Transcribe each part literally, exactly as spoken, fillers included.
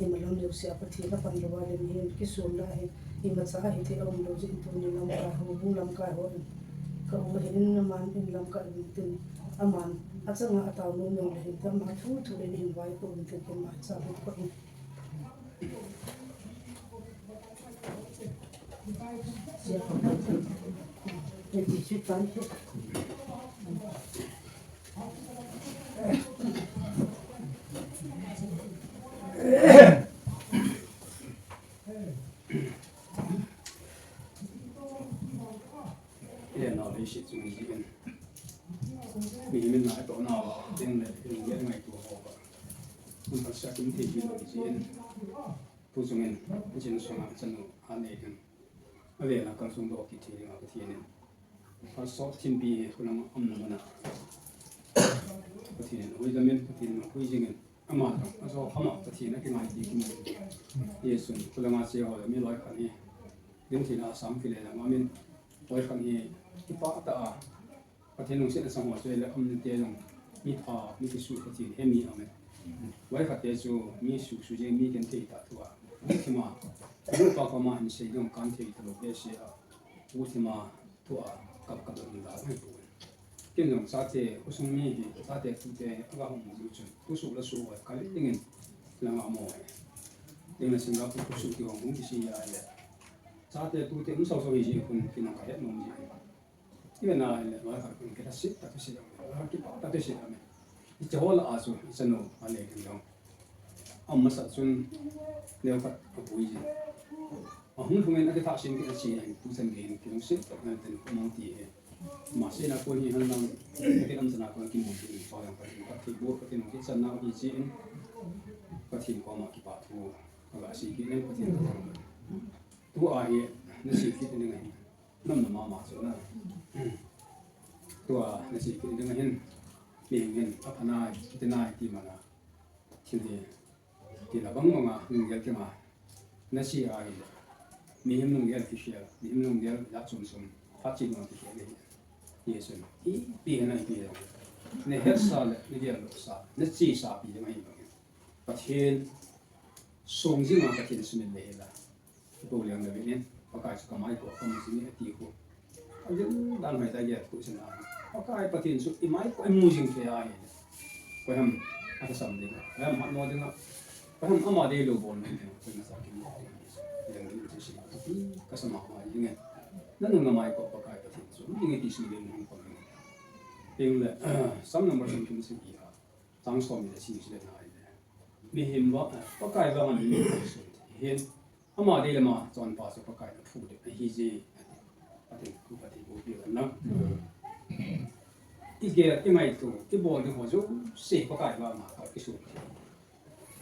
Imalam jousea Pathen apan louva le mihem kisomna hi imacha hithei aum lou jeh in tuni lamkai ho, bu lamkai ho in ka u ahin, aman in lamkai in tin, aman achanga atao nom jong le hin, ama thu thu le hin vaipou in tin, ken maicha lut ko in. Ile nau leiset chung hi in. Mihem in ngaito nau, ding le, ding le ngaito ho ba. Hung pasal kin thei hi lo ji in. Tu chung in, jin sunga chanu a nei kan. Avela kalsong doh kit thei dinga Pathen in. Kalsong thimpi hi kunama umna mana. Pathen in hui damin, Pathen in hui jingin. Ama, ajo, ama, Pathen a kingai ti kimu. Jesun, kulanga che ho le mi loi khat hi. Din thina asam kile la mamin. Loi khat hi, kipah tah a. Pathen lungsetna sang ho chu le umna te jong. Mi pha, mi kisu Pathen he mi amen. Loi khat te chu, mi su su jeng mi ken thei ta thua. Mi thima. Mi pa pa ma hin sei jong kan thei ta lo behseh a. U thima. Tua kap kap ding da mai pu. Kin jong chate, khosung mi hi, chate tute, aga hung ju chun, khusu la su wai, kal dingin, langa mo wai. Ding la Singapore khusu ti hung hung kisi ya le. Chate tute, um sau sau hi ji khun, kin jong ka het nom ji. Ibe na le, wai ka khun, kita sit ta ka sit, wai ka kipa ta ka sit, amen. Hiche ho lah a chu, hiche nu, ale kin jong. Amasa chun, neo khat, apui ji. Ahung lhungin akithah sem kit ahi, tu chan gei in kilungset tah ngal ten kumang ti hi. Ama sena kon hi henlang, kati lam chana kon kimu ti in, pa yang Pathen, Pathen bu, Pathen hung kichan nau hi chi in, Pathen koma kipa thu, aga sei kit in, Pathen thu. Tua hi, na sei kit ding ahi, nam na mama chu na. Tua, na sei kit ding ahin, mi hin, apha nai, kiti nai ti mana. Thil hi, Ti la bang banga lunggel kima. Na sei a hile. Mihem lunggel kihel, mihem lunggel la chom chom. Phat chom chom kihel hi. Jesun. Ipi hina ipi hina. Na hetsa le, na geldohsa, na chesa pi le mai bang. Pathen song jinga Pathen sumil le hila. Ipo liang le vin, Pakai chu kamai ko, kamu jing e ati ko. Adin dan mai ta gel tu sina. Pakai Pathen chu imai ko imu jing thei ahi. Ko ham, ata sam ding. Ko ham hat no ding. Ko ham ama dei lou bol no ding. Ko na sa kin. Yang ding chu si. Ati, ka sama ma ding e. Nanu na mai ko Pakai Pathen chu. Ding e ti su ding hung ko ding. Ding le, Psalm number seventeen si ki ha. Chang som le si si le na ai le. Mihem va, Pakai va ngan ni su. Hin. Ama dei le ama chonpa chu Pakai in aphu ding ahi je, ati. Pathen thu, Pathen thu pi kan na. I gel, i ngaito, i bol ding ho jouse Pakai vanga kal kisun.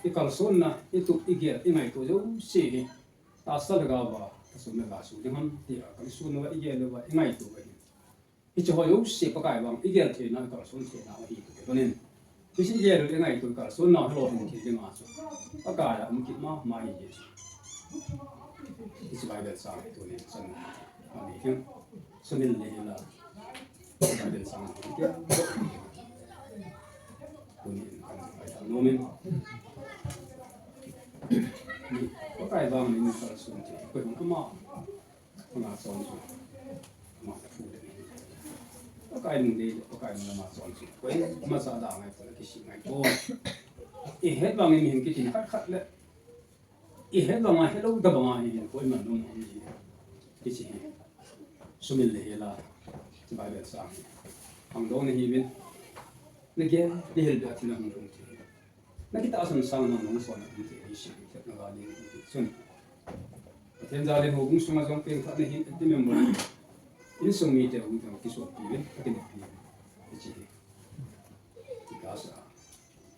I kalsonna, i tup, i gel, i ngaito jouse hi. Tahsa le gou va, tahsa le gou su ding ham ti a, kalsun uva, i gel uva, i ngaito uva hi. Hiche ho jouse Pakai vang, i gel theina, i kalson theina, ahi tu ke tonin. Hiche i gel u le ngaito, i kalson nau hi lolhing thei dinga chu. Pakai a um kit mama hi Jesu. Hiche Bible chang hi tunin chan. Ani hin. Sumil le hila. Bible chang hi ke. Tunin kan ai ta nomin. Pakai vang ni kalson thei. Ko hung ama. Ama chon chu. Ama phu le. Pakai lungdei le, Pakai lung ama chon chu. Koima cha da ngai pon, kisi ngai pon. I het vangin mihem kitin khat khat le. I het vanga helou da banga hi hin koima nom um ji. Kisi hi. Sumil le hila. Bible chang hi. Hangdong na hi vin. Na gel, na hel be a thina hung hung ti. Na kitahsan sang nang nang son a um thei hi si, thei na ga ding hi chun. Pathen jal in houbung sunga jong pengthah na hin, ati member. Insung mite hung thei kisopi uvin, ati na pi. Hiche hi. Kitahsa.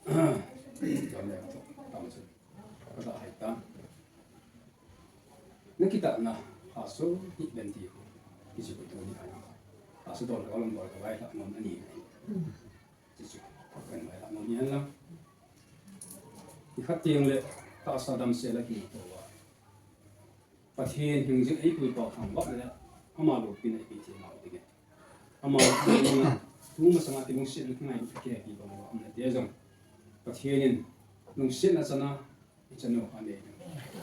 Jam le to, tam chun. Ka da hai ta. Na kitahna, haso hi ben ti. Hiche ko tuni a. Haso dol ka long dol ka vai ta nom ani. Ti chu, kan mai la, mong hian la. I khat tiang le, tahsa damsel a kimu to a. Pathen hing jing ei pui pau thang vak le, ama lopin ei pi thei nau ding e. Ama lopin a, tu masanga ti lungset le ngai ke pi bang lo, amna te jong. Pathen in, lungsetna chana, Chanu anei.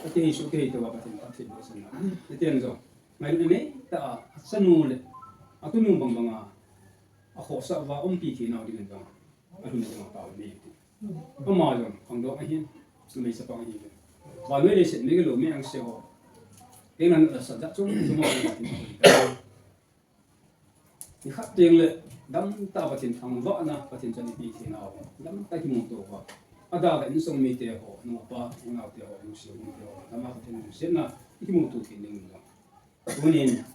Ati hi su te hi te wa Pathen, Pathen lo sana. Ati an jo. Ngai ne nei ta a chanu le. Atunu bang bang a. A khosa va umpi thi nau ding jo. Alhun ding a pau nei ti. Ama jo. Khang do ahin. Numei sa pang ahin. Vanoi leiset mi lo mi ang se ho. Kei nan la sa ja chung chung ho. Nikhat teng le, damtah Pathen thangvahna, Pathen chan ipi thei nau, damtah kimuto uva. Adalha insung mite ho, nupa, unaute ho, lungset mite ho, dama Pathen lungsetna, ikimuto kit ding uva. Tunin,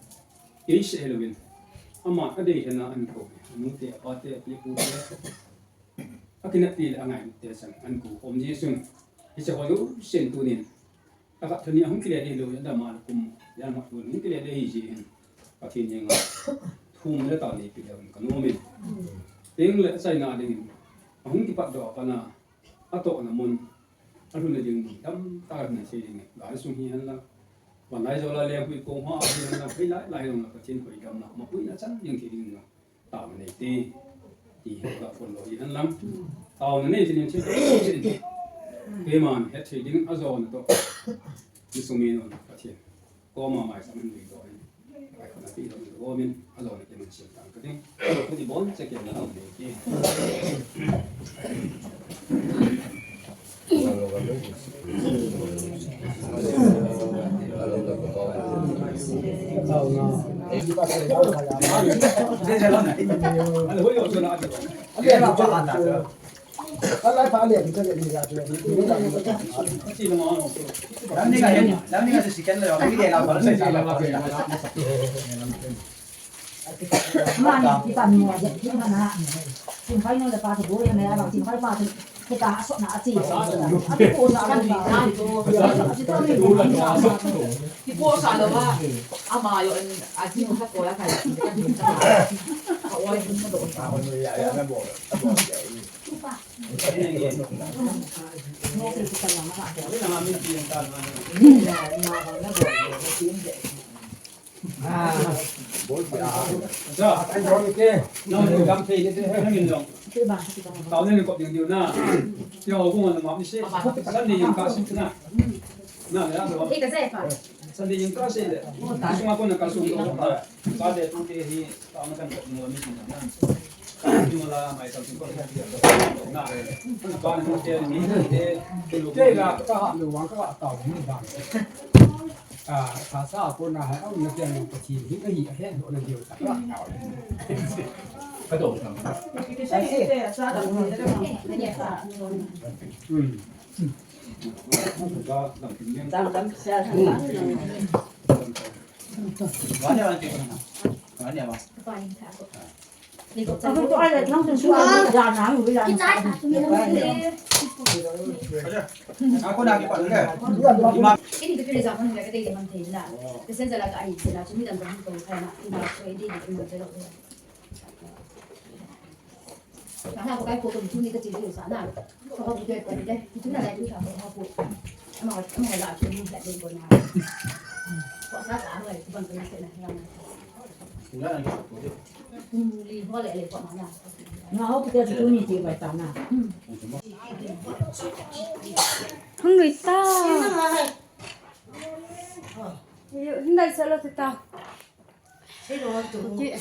kei seh hilouvin, ama adei hena ankoi, anute, apate, apipute, akineppi le angaite chan, ankoi, um Jesun, hiche ho jousen tunin, Akhat thani ahung kile ding lou, adama kum, yan ma kum, hung kile ding hi ji hin. Pathen jeng a, thum le tah nei pi le ka nom in. Teng le achaina ding hin. Ahung kipat doh a pat a, atohna mun, alhun le ding mun, damtah na sei ding, gal sung hi hen lang. Vanlai jola le hui kong ha hi hen lang, hui lai lai lang, Pathen hui dam na, ma hui na chan ding hi ding na. Taona nei te, ti hi ka phone lo hi hen lang. Taona nei te nin thil te te. Keiman het thei ding a jona toh. Ni sumi no Pathen. Koma mai sa man ni do. Ai khona ti do do min a jona keiman sil tang ka ding. Ko ni bon che ke na nei te. Mani, ti pa mi mo je, ti pa na. Ti pa no le pa to bo ya me la, ti pa pa to, ti pa so na ti. A ti ko sa na ti. Ti pa mi mo na. Ti ko sa lo ba. Ama yo en, a ti mo sa ko la ka. A o ai mo do ta. Ti pa. Kei la ka ha lo wang ka ha tao ni bang. A, sa sa ko na ha, au na tiang ko chi hi ka hi a he lo na diu ta ka tao. Ka do na. Hmm. Dam dam sa. Wa ne wa ti na. Wa ne wa. Hungry ta. Hindai salo ta. Okay.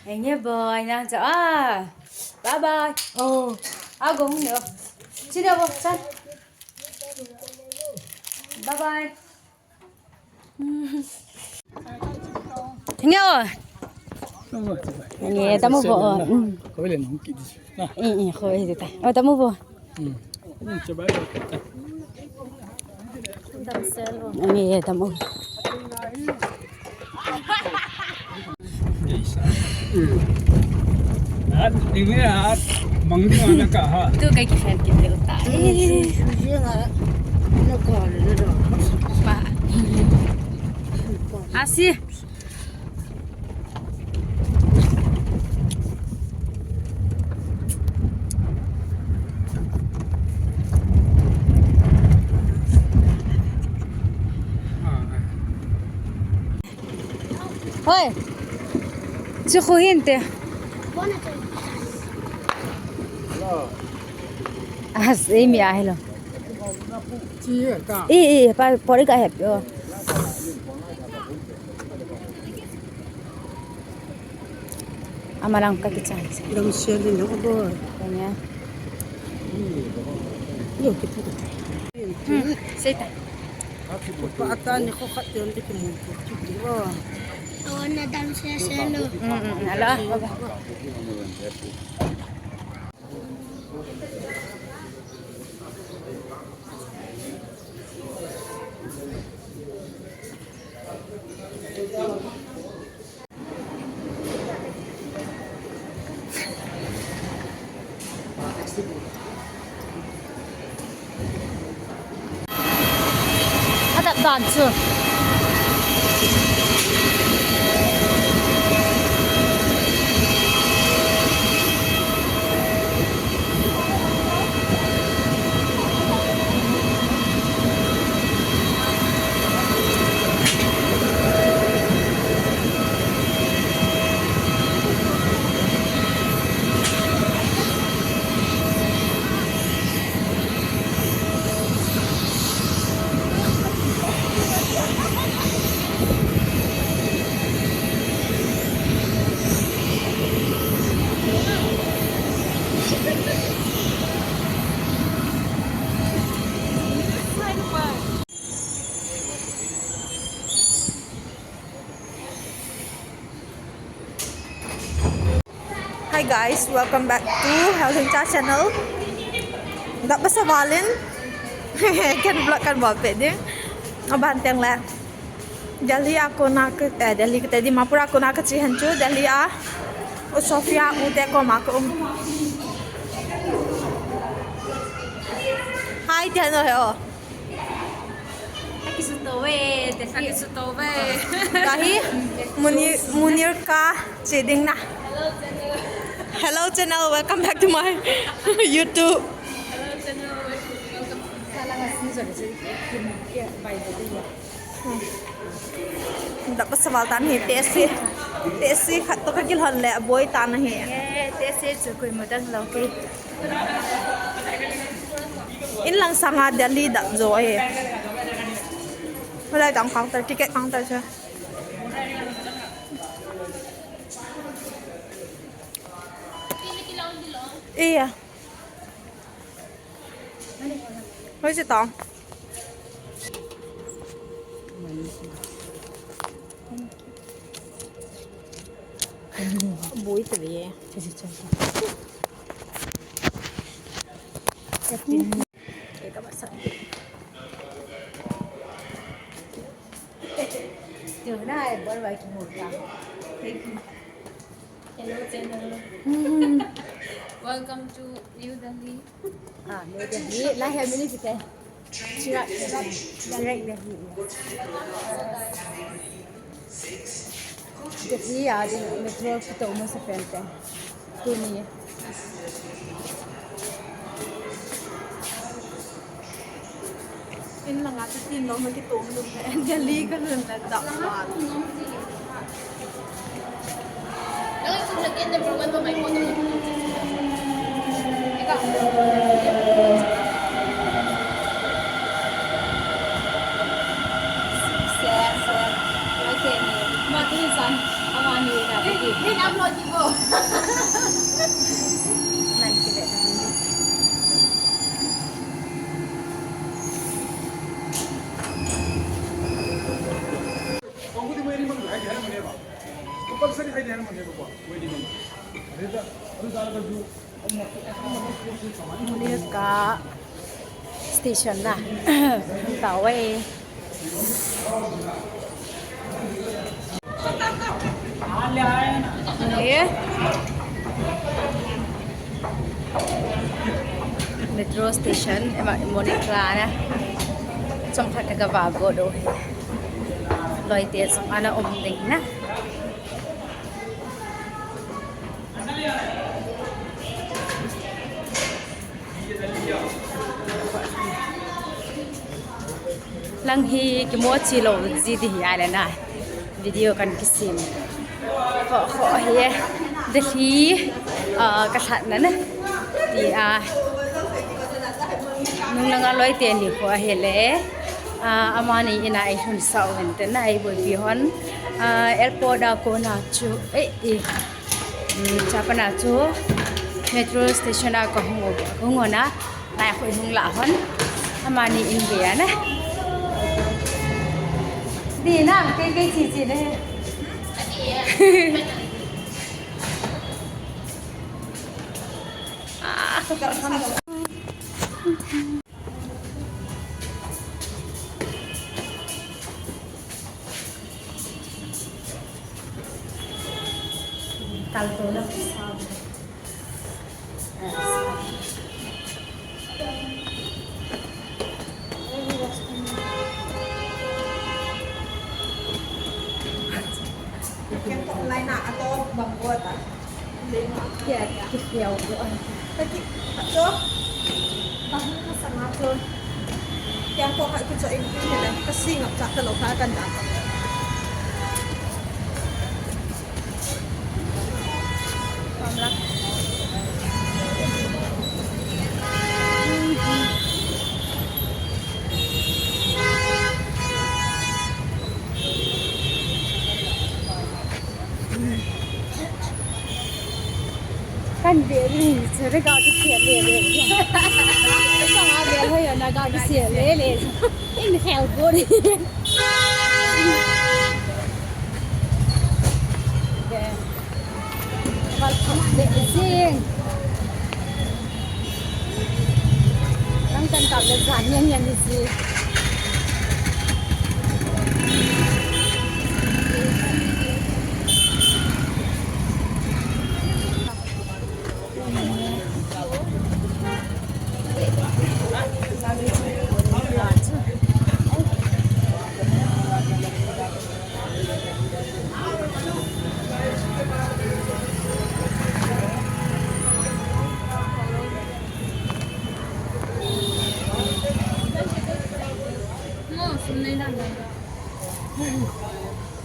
Enge boy na cha. Ah. Bye bye. Oh. Agong yo. Sida bo chan. Bye bye. Nge o. Nge, tamo po o. Mm. Ko le nung ki dis. Na. Eh, eh, ko le ta. O, tamo po. Mm. Mm, coba. Nge, tamo. At, ini at, mangdi mana ka ha. Tu kai ki fan ki tel ta. Eh. Pa. Asi. Hoi. Chu khu hin te. As, eh, mi ahilo. Chi ka. Eh, eh, pa, pori ka hep yo. Amalang ka kichai. Dam siya din ako, boy. Kanya. Yo, kita. Hmm, seta. Pa ata ni ko khat yon di kimu. Oh. Awan na dam siya siya, no? Mm, mm, ala. Adap dan chu. Hi guys, welcome back to Helhincha channel. Dap basa valin. Kan vlog kan bol pe ding. Aban teng le. Delhi a kona ka, eh, Delhi kati, Dimapur a kona kache hen chu, Delhi a. U Sophia u te koma ka um. Hi, te no he o. Aki suto ve, te aki suto ve. Kahi, Munir, Munir ka che ding na. Hello channel, welcome back to my YouTube. Hello channel, welcome. Dap basa val tan hi, tesi. Tesi khat to ka kilhon le, boi tan hi. Nge, tesi chu koima dang lo ke. In lang sanga Delhi dap jo e. Hulai tang counter, ticket counter chu. Iya. Hoi se tong. Bui te ve. Eka basa. Tuna e bol vai ki murta. Thank you. Hello channel. Welcome to New Delhi. Ah, New Delhi. Lai hai mini kite. Chirag, Chirag Delhi. Delhi a ding metro kito mo sa frente. Tuni. In langa chu tin lom na kitom lum le. Delhi ka lun le dap vat. Compulsory hai dena mane ko, waiting room. Are da, are da ka ju. Muni ka station na. Tawai. Ye. Metro station, ema, Muni ka na. Chomkhat ka va go do. Loi te chom ana um ding na. Lang hi kimo chi lo ji di hi ai le na. Video kan kisem. Kho, kho hi e. Delhi, ah, ka lhatna na. Ti a, nung langa loi teni ko ahile. A, amani ina eilhun sau hen te na eiboipi hon. A, airport a kona chu, eh, eh. Um, chapana chu metro station a kahung, kahung hon a. Nai khoi hung la hon. Amani in be ana. Di na, kei kei chi chi ne. Ah, tal to na. Ken tok lai na ato bang ko ta. Kia, kia, kia, kia. Taki, ato. Bang ko sa nga to. Ken tok ha kicho in pin na. Kasi ngap cha ta lo ka kan da. Kan be ni, chere ga ki sia le le. Sa ma be ho ya na ga ki sia le le. In hell body. Val thak deh jing. Nang kan kap le jan ngen ngen hi si.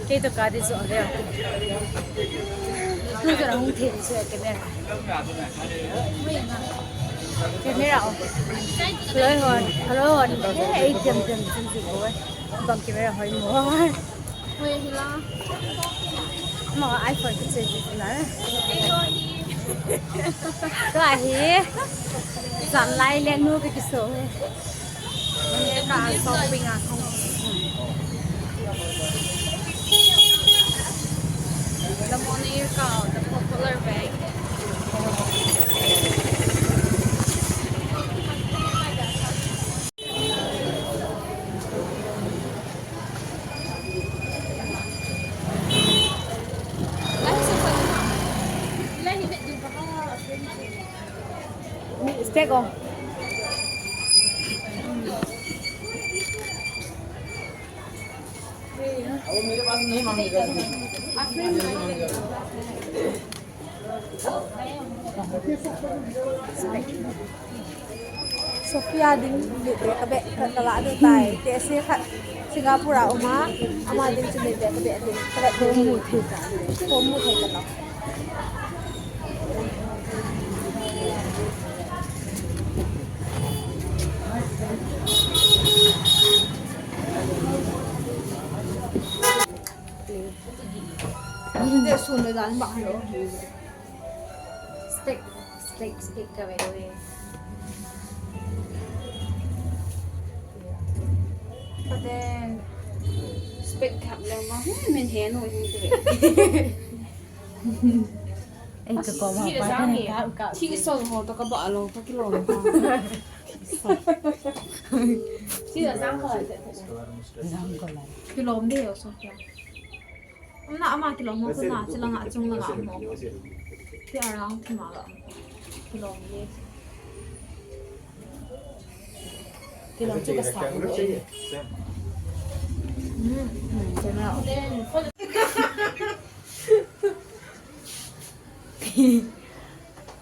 Kei to ka di jo le. Tu jo la hung the ni se camera. Camera o. Hello hon. Hello hon. Hey, hey, jam, jam, jam, jam, boy. Bang camera hoi mo. Hoi, hello. Mo iPhone ki che ki na. Ka hi. Jan lai le nu ki ki so. Ka shopping a kong. The Monir ka, the popular bag. Steak oh. Sophia ding lut ve ka beh ka, ka la du tai. Te se khat Singapore a um a, ama ding chu lut ve ka beh ding. Ka la du mu thei ta. Ko mu thei ta. Steak, steak, steak ka ve ve. But then, steak khap le ma, hmm, min he no, hin te. Ei, ka ko ma pa ka ne ka ka. Thi so ho to ka ba lo, ka kilo lo. Thi da sang ko la. Sang ko la. Kilo de yo so kya. Na ama kilom mo na, chilanga chunglanga mo. Ti arang thima la. Kilom ye. Kilom chu ka sa. Hmm, hmm, chana.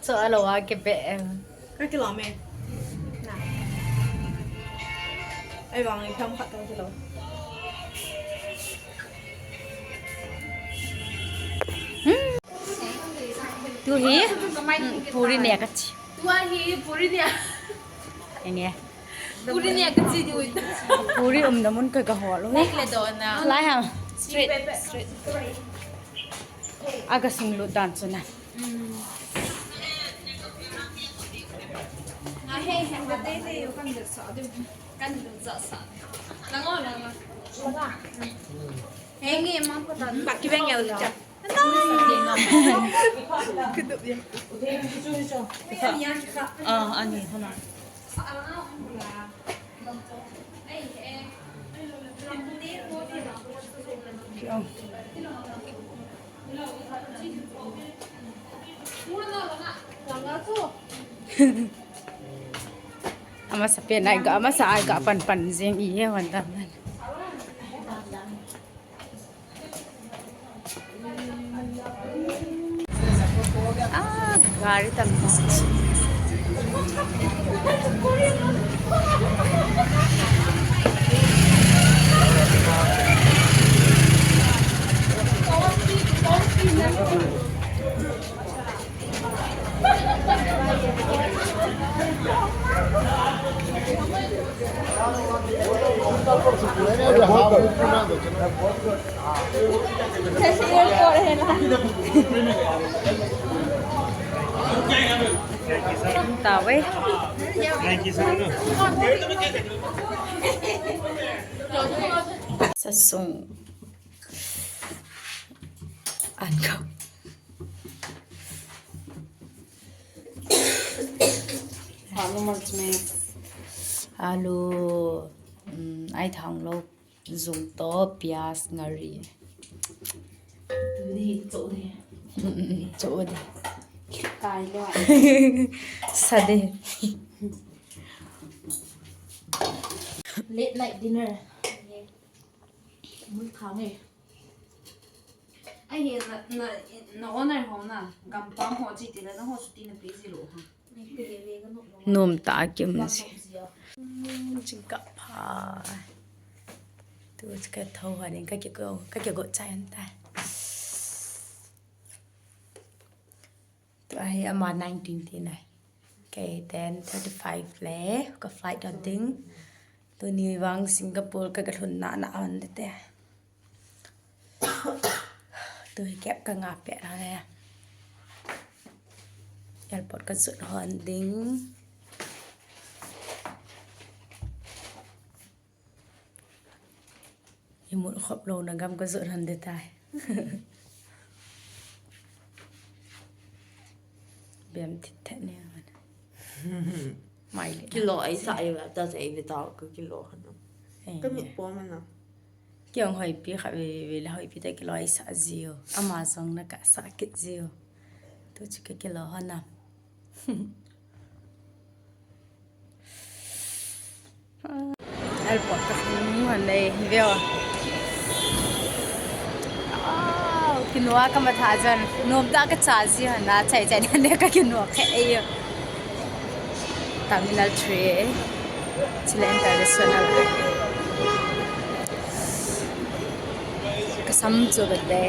Cho alo a ke pe. Ka kilom e. Na. Ei vang i kham khat ka kilom. Hmm. Tu hi, hmm, puri ne ka chi. Tua hi puri nia. Enge. Puri nia kachi diu. Puri umna mun ka kahol. Nek le dona. Lai ham. Straight. Straight. Aga singlut dan chu na. Mm. Nga he he ma dei dei yo kan de sa de. Kan de sa sa. Lango lango. He nge ma ko ta. Baki beng ya cha. Amasa pen ai ga, amasa ai ga pan pan jing i he wan dan. Ah, gari tam. Tao eh. Sasung. An ko. Alu, um, ai thang lo, zung to, pias, ngari. Ni cho de. Mm, mm, cho de. Kai lo. Sa de. Late night dinner. Mun khang e. Ai he na, na, na owner ho na, gampam ho chi ti la na ho chuti na pe ji lo ha. Nom ta kim si. Jingkah pha. Tu ka tho ha ding ka kiko, ka kiko chai an ta. Tua hi ama nineteen ti nai. Kei ten thirty-five le, ka flight a ding. Tuni vang Singapore ka, ka lhun na na an de te. Tu hi kep ka nga pe na le. Airport ka jot hon ding. Imut khop lou na gam ka jot han de tai. Bem thit thit ne man. Mai le. Kilo ai sa ai ba ta sa ai be ta ka kilo han. Ka mi po man na. Kiang hoi pi kha ve ve le hoi pi ta kilo ai sa jiu. Ama jong na ka sa kit jiu. Tu chu ka kilo han na. Airport ka hung hon nei, hi veo. Aw, kinua ka matha jan, nom ta ka cha ji hon na, chai chai ne ka kinua khe ei. Terminal three, Chile International. Ka sam chu ba de.